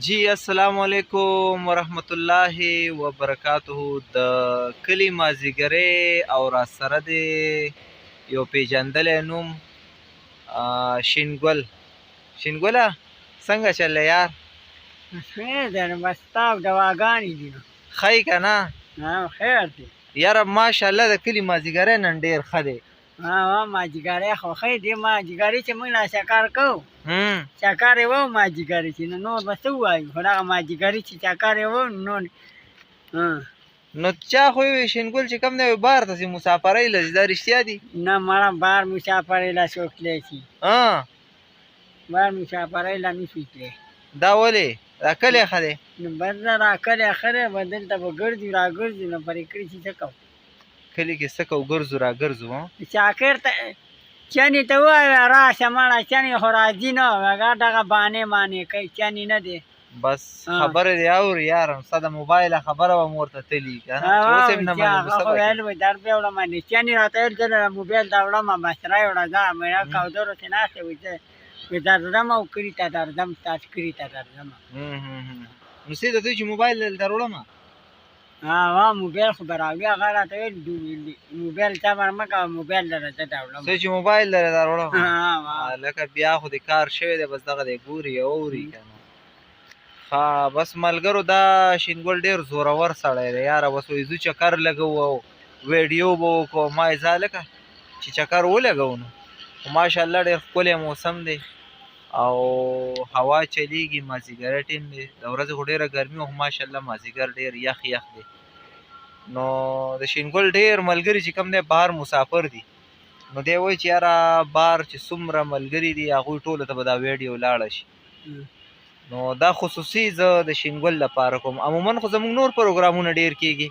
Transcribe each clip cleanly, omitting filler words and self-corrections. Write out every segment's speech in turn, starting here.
جی السلام علیکم ورحمت الله وبرکاته. د کلی مازیګری او را سره دی یو پیژندلی نوم شینګل. شینګله څنګه چلې یار؟ خیر دی نو، بس ستا دواګانې دي نو. ښه یې که نه؟ خیر دی. یاره ماشاءالله د کلي مازیګری نن ډېر ښه دی. ها، مازیګری خو ښه دی. مازیګری چې موږ لا چکر کوو، چکر یې وو مازیګری چې، نو نور به څه ووایو، خو دغه مازیګری چې چکر یې وو نو. نو چا خو وی شینګل چې کوم دی بار ته ځي مسافرۍ له، دا رښتیا دي؟ نه مړه، بار مسافرۍ له څوک تللی شي؟ بار مسافرۍ له نه شي تللی. دا ولې؟ دا کلی ښه دی. نو بس دا کلی ښه دی، بس دلته به ګرځو را ګرځو، نو پرې کړي چې څه کوو؟ کلي کې څه کوو؟ ګرځو را ګرځو. چاکر ته چني ته ووایه راشه مړه، چني خو راځي نه، هغه دغه بانې مانې کوي، چني نه دی. بس خبرې دې اوري یار، ستا د موبایله خبره به مو ورته تلي که نه، چې اوس یې هم نه مني نو څه به ویل؟ وایي در به یې وړم، چني راته ویل زه موبایل در وړم، بس را یې وړه ځه. مې کودرو کې ناست دی، وایي زه درځم او کلي ته درځم، ستاسو کلي ته درځم. نو څه ده چې موبایل در وړم؟ ها، موبایل خو به راوړي. هغه راته ویل موبایل صبر مه کوه، موبایل درته زه دروړم. څه چې موبایل درته دروړم؟ لکه بیا خو دې کار شوی دی، بس دغه دی ګوري او اوري که نه. ښه بس ملګرو، دا شینګل ډېر زورور سړی دی یاره. بس وایي ځو چکر لګوو او ویډیو به وکړو. ما یې ځه لکه چې چکر ولګوو. نو ماشاءالله ډېر ښکلی موسم دی او هوا چلیږي، مازیګری ټیم دی. د ورځې خو ډېره ګرمي وه، خو ماشاءالله مازیګر ډېر یخ یخ دی. نو د شینګل ډېر ملګري چې کوم دی بهر مسافر دي، نو دی وایي چې یاره بهر چې څومره ملګري دي هغوی ټولو ته به دا ویډیو لاړه شي. نو دا خصوصي زه د شینګل لپاره کوم. عموما خو زموږ نور پروګرامونه ډېر کېږي،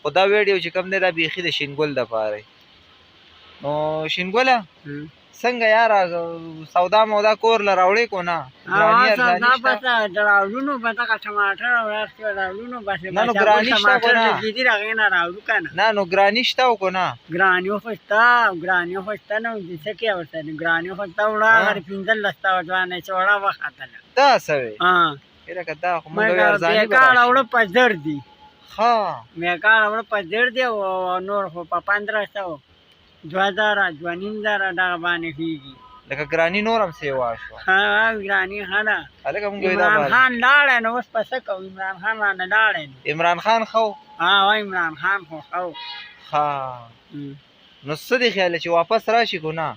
خو دا ویډیو چې کوم دی دا بیخي د شینګل لپاره. نو شینګله څنګه یاره، سودا مودا کور له راوړې کو نه؟ ګراني ارزاني شته؟ بس د راوړو نو به دغه ټماټر او هر څه راوړو نو بس. نه نو ګراني شته کو نه؟ لګېدي هغې نه راوړو که نه. نه نو ګراني شته او کو نه؟ ګراني خو شته، ګراني خو شته، نو چې څه کوې ورته؟ ګراني خو شته. وړه هغه 15 سوه ځوانه چې وړه وختله. دا څه وې؟ لکه دا خو موږ ارزاني به راشي. وړه په 1000 دي. ښه مېکاړه وړه په 1000 دي او نور خو په 1500، 2000، 2500 دغه باندې کېږي. لکه ګراني نور هم سیوا شوه. ها ګراني ښه ده. هلکه موږ عمران خان لاړی نو اوس په څه کوو؟ عمران خان رانه لاړی نو. عمران خان ښه و؟ ها عمران خان خو ښه و. ښه نو څه دې خیال چې واپس راشي که نه؟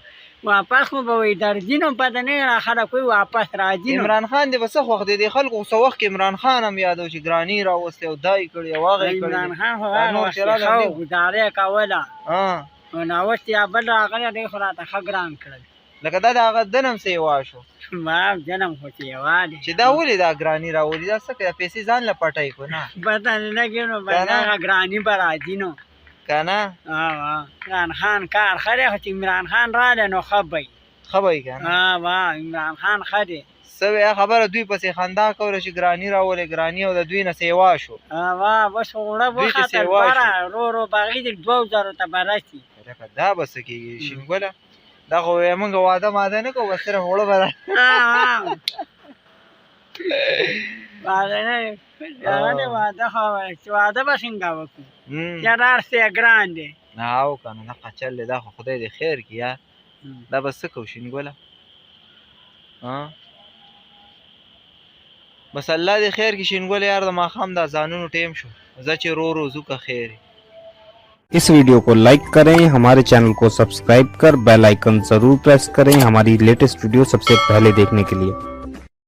واپس خو به وایي درځي، نو پته نه را خلک وایي واپس راځي. نو عمران خان دې به څه خوښ دی؟ د خلکو څه وخت کې عمران خان هم یادو چې ګراني راوستی او دا یې کړي او هغه یې کړي. عمران خان خو هغه وخت ښه و، ګزاره یې کوله. نو اوس چې بل راغلی دی خو راته ښه ګران کړل. لکه دا د هغه دنم سیوا شو. ما جنم خو سیوا دی. چې دا ولې دا ګراني راولي؟ دا څه کوي؟ پیسې ځان له پټوي که نه؟ پته نه لګي نو بس هغه ګراني به راځي نو که نه. عمران خان کار ښه دی، خو چې عمران خان راغلی نو ښه به وي. ښه به وي که نه؟ ها عمران خان ښه دی. څه وې خبره؟ دوی پسې خندا کوله چې ګراني راولې ګراني، او د دوی نه سیوا شو. وا بس اوړه وختل باره رو رو باغې دي، 2000 ته به رسي. لکه دا به څه کېږي شینګله؟ دا خو موږ واده ماده نه کوو، بس صرف اوړه به واده نه، هغه دی واده خو چې واده به څنګه وکړو چې هر څه ګران دی. او که نه دقه چل دی، دا خو خدای دې خیر کړي یار. دا به څه کوو شینګله؟ بس الله دې خیر کړي شینګل یار. د ماښام د اذانونو ټیم شو، زه چې رو رو ځو که خیر. इस वीडियो को लाइक करें, हमारे चैनल को सब्सक्राइब कर बेल आइकन जरूर प्रेस करें हमारी लेटेस्ट वीडियो सबसे पहले देखने के लिए।